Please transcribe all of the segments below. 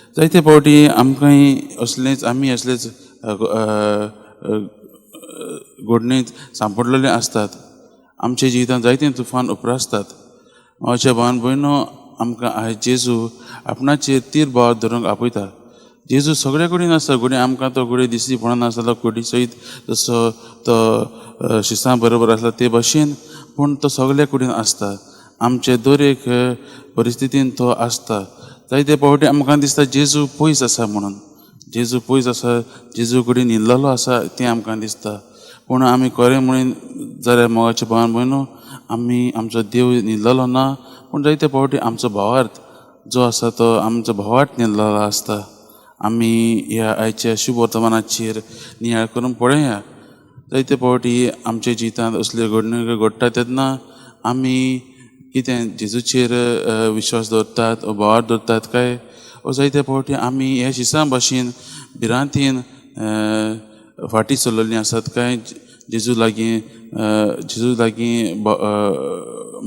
जायते फावटी आमकांय असलेंच आमी असलेच घडणेंत सांपडलेले आसतात. आमच्या जिवितांत जायते तुफान उप्रासतात. म्हज्या भावान भयणो, आमकां आयज जेजू आपणाचेर तीर भाव धरूंक आपयता. जेजू सगळे कडेन आसा. घडये आमकां तो घडये दिसती पडना आसलो कोडी सयत जसो तो शिसां बरोबर आसला ते भाशेन, पूण तो सगळे कडेन आसता. आमचे दर एक परिस्थितीन तो आसता. जायते फावटी आमकां दिसता जेजू पयस आसा म्हणून, जेजू पयस आसा, जेजू कडेन न्हिदलेलो आसा तें आमकां दिसता. पूण आमी खरें म्हणून जाल्यार मोगाच्या भावान भयणो, आमी आमचो देव न्हिदलेलो ना, पूण जायते फावटी आमचो भावार्थ जो आसा तो आमचो भावार्थ न्हिदलेलो आसता. आमी ह्या आयच्या शुभ वर्तमानाचेर नियाळ करून पळया. जायते फावटी आमच्या जिवितांत असल्यो घडणुको घडटा तेन्ना आमी कितें जेजूचेर विश्वास दवरतात वो भावार्थ दवरतात काय, वो जायते फावटी आमी ह्या शिसां भाशेन भिरांतीन फाटीं सरलेलीं आसात काय, जेजू लागीं जेजू लागीं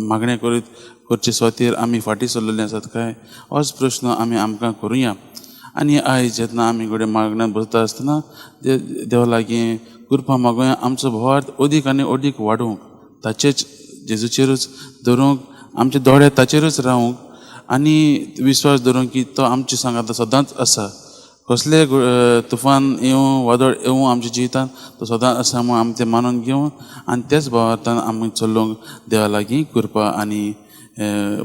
मागणें करीत करचे सुवातेर आमी फाटीं सरलेलीं आसात काय, होच प्रस्न आमी आमकां करुया. आनी आयज जेन्ना आमी घडये मागण्यांत बसता आसतना देवा लागीं कृपा मागुया आमचो भावार्थ अदीक आनी अदीक वाडोवंक, ताचेच जेजूचेरूच धरूंक, आमचे दोळे ताचेरूच रावूंक आनी विश्वास धरूंक की तो आमचे सांगाता सदांच आसा. कसले तुफान येवं, वादळ येवं आमच्या जिवितांत तो सदांच आसा म्हूण आमी तें मानून घेवन आनी तेच भावार्थान आमी चलोवंक देवा लागीं कृपा आनी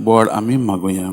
बोड आमी मागुया.